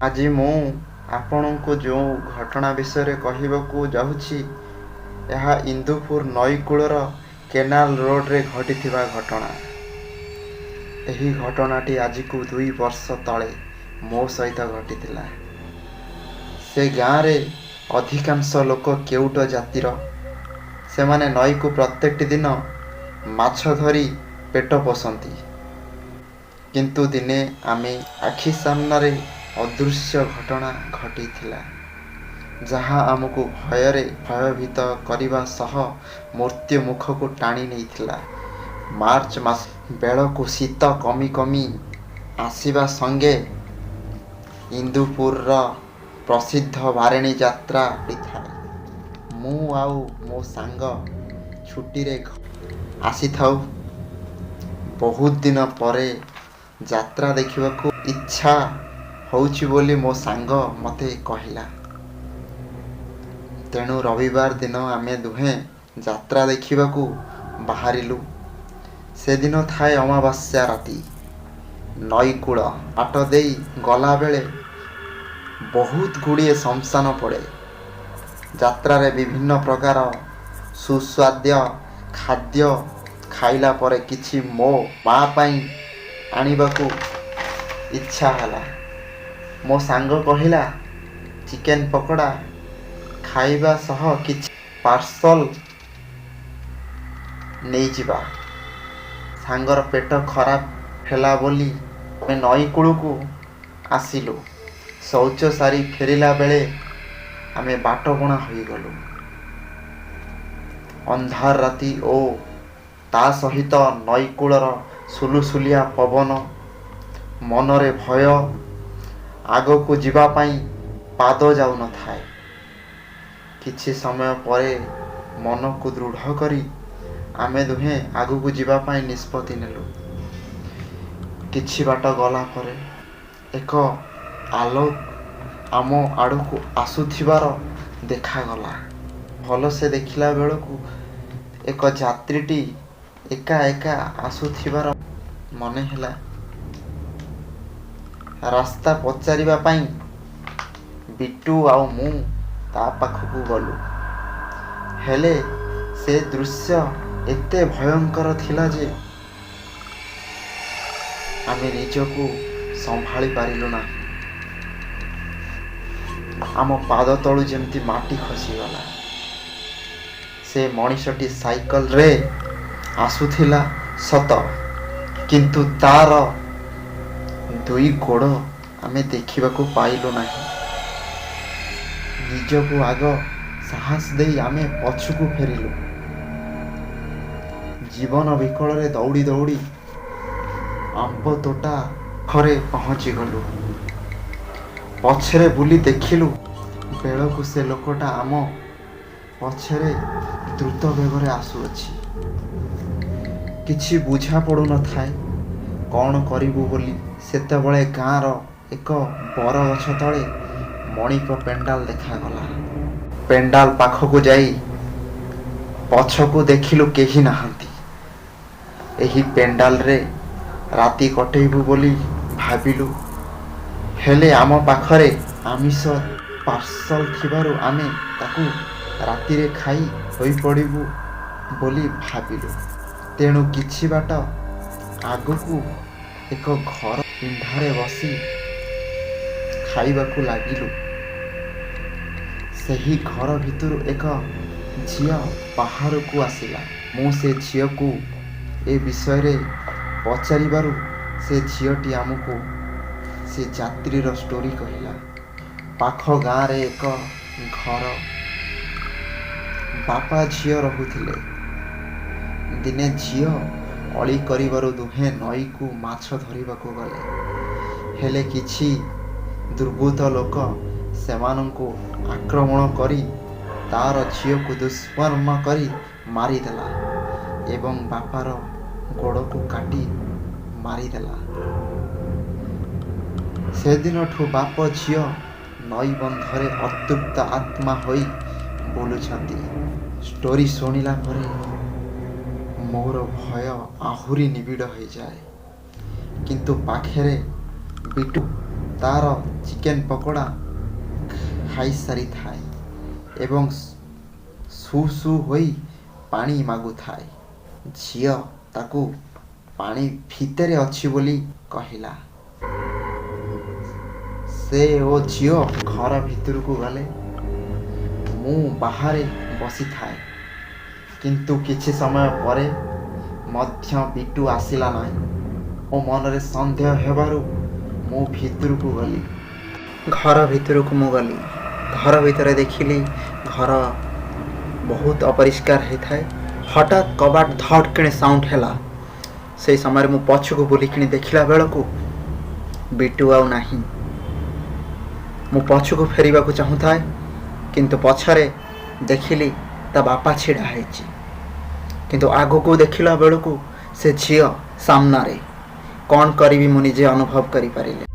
ଆଜି ମୁଁ ଆପଣଙ୍କୁ ଯେଉଁ ଘଟଣା ବିଷୟରେ କହିବାକୁ ଯାଉଛି, ଏହା ଇନ୍ଦୁପୁର ନଈକୂଳର କେନାଲ ରୋଡ଼ରେ ଘଟିଥିବା ଘଟଣା। ଏହି ଘଟଣାଟି ଆଜିକୁ 2 ବର୍ଷ ତଳେ ମୋ ସହିତ ଘଟିଥିଲା। ସେ ଗାଁରେ ଅଧିକାଂଶ ଲୋକ କେଉଟ ଜାତିର। ସେମାନେ ନଈକୁ ପ୍ରତ୍ୟେକଟି ଦିନ ମାଛ ଧରି ପେଟ ପୋଷନ୍ତି। କିନ୍ତୁ ଦିନେ ଆମେ ଆଖି ସାମ୍ନାରେ ଅଦୃଶ୍ୟ ଘଟଣା ଘଟିଥିଲା, ଯାହା ଆମକୁ ଭୟରେ ଭୟଭୀତ କରିବା ସହ ମୃତ୍ୟୁ ମୁଖକୁ ଟାଣି ନେଇଥିଲା। ମାର୍ଚ୍ଚ ମାସ ବେଳକୁ ଶୀତ କମି କମି ଆସିବା ସଙ୍ଗେ ଇନ୍ଦୁପୁରର ପ୍ରସିଦ୍ଧ ବାରେଣୀ ଯାତ୍ରା ହୋଇଥାଏ। ମୁଁ ଆଉ ମୋ ସାଙ୍ଗ ଛୁଟିରେ ଆସିଥାଉ। ବହୁତ ଦିନ ପରେ ଯାତ୍ରା ଦେଖିବାକୁ ଇଚ୍ଛା ହେଉଛି ବୋଲି ମୋ ସାଙ୍ଗ ମୋତେ କହିଲା। ତେଣୁ ରବିବାର ଦିନ ଆମେ ଦୁହେଁ ଯାତ୍ରା ଦେଖିବାକୁ ବାହାରିଲୁ। ସେଦିନ ଥାଏ ଅମାବାସ୍ୟା ରାତି। ନଈକୂଳ ବାଟ ଦେଇ ଗଲାବେଳେ ବହୁତ ଗୁଡ଼ିଏ ଶ୍ମଶାନ ପଡ଼େ। ଯାତ୍ରାରେ ବିଭିନ୍ନ ପ୍ରକାର ସୁସ୍ୱାଦ୍ୟ ଖାଦ୍ୟ ଖାଇଲା ପରେ କିଛି ମୋ ମା ପାଇଁ ଆଣିବାକୁ ଇଚ୍ଛା ହେଲା। ମୋ ସାଙ୍ଗ କହିଲା, ଚିକେନ ପକୋଡ଼ା ଖାଇବା ସହ କିଛି ପାର୍ସଲ ନେଇଯିବା। ସାଙ୍ଗର ପେଟ ଖରାପ ହେଲା ବୋଲି ଆମେ ନଈକୂଳକୁ ଆସିଲୁ। ଶୌଚ ସାରି ଫେରିଲା ବେଳେ ଆମେ ବାଟବଣା ହୋଇଗଲୁ। ଅନ୍ଧାର ରାତି ଓ ତା ସହିତ ନଈକୂଳର ସୁଲୁସୁଲିଆ ପବନ, ମନରେ ଭୟ, ଆଗକୁ ଯିବା ପାଇଁ ପାଦ ଯାଉନଥାଏ। କିଛି ସମୟ ପରେ ମନକୁ ଦୃଢ଼ କରି ଆମେ ଦୁହେଁ ଆଗକୁ ଯିବା ପାଇଁ ନିଷ୍ପତ୍ତି ନେଲୁ। କିଛି ବାଟ ଗଲା ପରେ ଏକ ଆଲୋକ ଆମ ଆଡ଼କୁ ଆସୁଥିବାର ଦେଖାଗଲା। ଭଲସେ ଦେଖିଲା ବେଳକୁ ଏକ ଯାତ୍ରୀଟି ଏକା ଏକା ଆସୁଥିବାର ମନେ ହେଲା। ରାସ୍ତା ପଚାରିବା ପାଇଁ ବିଟୁ ଆଉ ମୁଁ ତା ପାଖକୁ ଗଲୁ। ହେଲେ ସେ ଦୃଶ୍ୟ ଏତେ ଭୟଙ୍କର ଥିଲା ଯେ ଆମେ ନିଜକୁ ସମ୍ଭାଳି ପାରିଲୁ ନାହିଁ। ଆମ ପାଦ ତଳୁ ଯେମିତି ମାଟି ଖସିଗଲା। ସେ ମଣିଷଟି ସାଇକେଲରେ ଆସୁଥିଲା ସତ, କିନ୍ତୁ ତାର ଦୁଇ ଗୋଡ଼ ଆମେ ଦେଖିବାକୁ ପାଇଲୁ ନାହିଁ। ନିଜକୁ ଆଗ ସାହସ ଦେଇ ଆମେ ପଛକୁ ଫେରିଲୁ। ଜୀବନ ବିକଳରେ ଦୌଡ଼ି ଦୌଡ଼ି ଆମ୍ବ ତୋଟା ପାଖରେ ପହଞ୍ଚିଗଲୁ। ପଛରେ ବୁଲି ଦେଖିଲୁ ବେଳକୁ ସେ ଲୋକଟା ଆମ ପଛରେ ଦ୍ରୁତ ବେଗରେ ଆସୁଅଛି। କିଛି ବୁଝା ପଡୁନଥାଏ କ'ଣ କରିବୁ ବୋଲି। ସେତେବେଳେ ଗାଁର ଏକ ବରଗଛ ତଳେ ମଣିକ ପେଣ୍ଡାଲ ଦେଖାଗଲା। ପେଣ୍ଡାଲ ପାଖକୁ ଯାଇ ପଛକୁ ଦେଖିଲୁ, କେହି ନାହାନ୍ତି। ଏହି ପେଣ୍ଡାଲରେ ରାତି କଟେଇବୁ ବୋଲି ଭାବିଲୁ। ହେଲେ ଆମ ପାଖରେ ଆମିଷ ପାର୍ସଲ ଥିବାରୁ ଆମେ ତାକୁ ରାତିରେ ଖାଇ ଶୋଇପଡ଼ିବୁ ବୋଲି ଭାବିଲୁ। ତେଣୁ କିଛି ବାଟ ଆଗକୁ ଏକ ଘର ପିଣ୍ଡାରେ ବସି ଖାଇବାକୁ ଲାଗିଲୁ। ସେହି ଘର ଭିତରୁ ଏକ ଝିଅ ବାହାରକୁ ଆସିଲା। ମୁଁ ସେ ଝିଅକୁ ଏ ବିଷୟରେ ପଚାରିବାରୁ ସେ ଝିଅଟି ଆମକୁ ସେ ଯାତ୍ରୀର ଷ୍ଟୋରି କହିଲା। ପାଖ ଗାଁରେ ଏକ ଘର ବାପା ଝିଅ ରହୁଥିଲେ। ଦିନେ ଝିଅ ଅଳି କରିବାରୁ ଦୁହେଁ ନଈକୁ ମାଛ ଧରିବାକୁ ଗଲେ। ହେଲେ କିଛି ଦୁର୍ବୃତ୍ତ ଲୋକ ସେମାନଙ୍କୁ ଆକ୍ରମଣ କରି ତାର ଝିଅକୁ ଦୁଷ୍କର୍ମ କରି ମାରିଦେଲା ଏବଂ ବାପାର ଗୋଡ଼କୁ କାଟି ମାରିଦେଲା। ସେଦିନଠୁ ବାପ ଝିଅ ନଈବନ୍ଧରେ ଅତୃପ୍ତ ଆତ୍ମା ହୋଇ ବୁଲୁଛନ୍ତି। ଷ୍ଟୋରି ଶୁଣିଲା ପରେ ମୋର ଭୟ ଆହୁରି ନିବିଡ଼ ହୋଇଯାଏ। କିନ୍ତୁ ପାଖରେ ବିଟୁ ତା'ର ଚିକେନ୍ ପକୋଡ଼ା ଖାଇସାରିଥାଏ ଏବଂ ସୁ ସୁ ହୋଇ ପାଣି ମାଗୁଥାଏ। ଝିଅ ତାକୁ ପାଣି ଭିତରେ ଅଛି ବୋଲି କହିଲା। ସେ ଓ ଝିଅ ଘର ଭିତରକୁ ଗଲେ। ମୁଁ ବାହାରେ ବସିଥାଏ। କିନ୍ତୁ କିଛି ସମୟ ପରେ ମଧ୍ୟ ବିଟୁ ଆସିଲା ନାହିଁ। ମୋ ମନରେ ସନ୍ଦେହ ହେବାରୁ ମୁଁ ଭିତରକୁ ଗଲି। ଘର ଭିତରକୁ ମୁଁ ଗଲି। ଘର ଭିତରେ ଦେଖିଲି ଘର ବହୁତ ଅପରିଷ୍କାର ହେଇଥାଏ। ହଠାତ୍ କବାଟ ଧଡ଼ କିଣି ସାଉଣ୍ଡ ହେଲା। ସେଇ ସମୟରେ ମୁଁ ପଛକୁ ବୁଲିକିଣି ଦେଖିଲା ବେଳକୁ ବିଟୁ ଆଉ ନାହିଁ। ମୁଁ ପଛକୁ ଫେରିବାକୁ ଚାହୁଁଥାଏ, କିନ୍ତୁ ପଛରେ ଦେଖିଲି ତା ବାପା ଛିଡ଼ା ହେଇଛି। କିନ୍ତୁ ଆଗକୁ ଦେଖିଲା ବେଳକୁ ସେ ଝିଅ ସାମ୍ନାରେ। କ'ଣ କରିବି ମୁଁ ନିଜେ ଅନୁଭବ କରିପାରିଲି।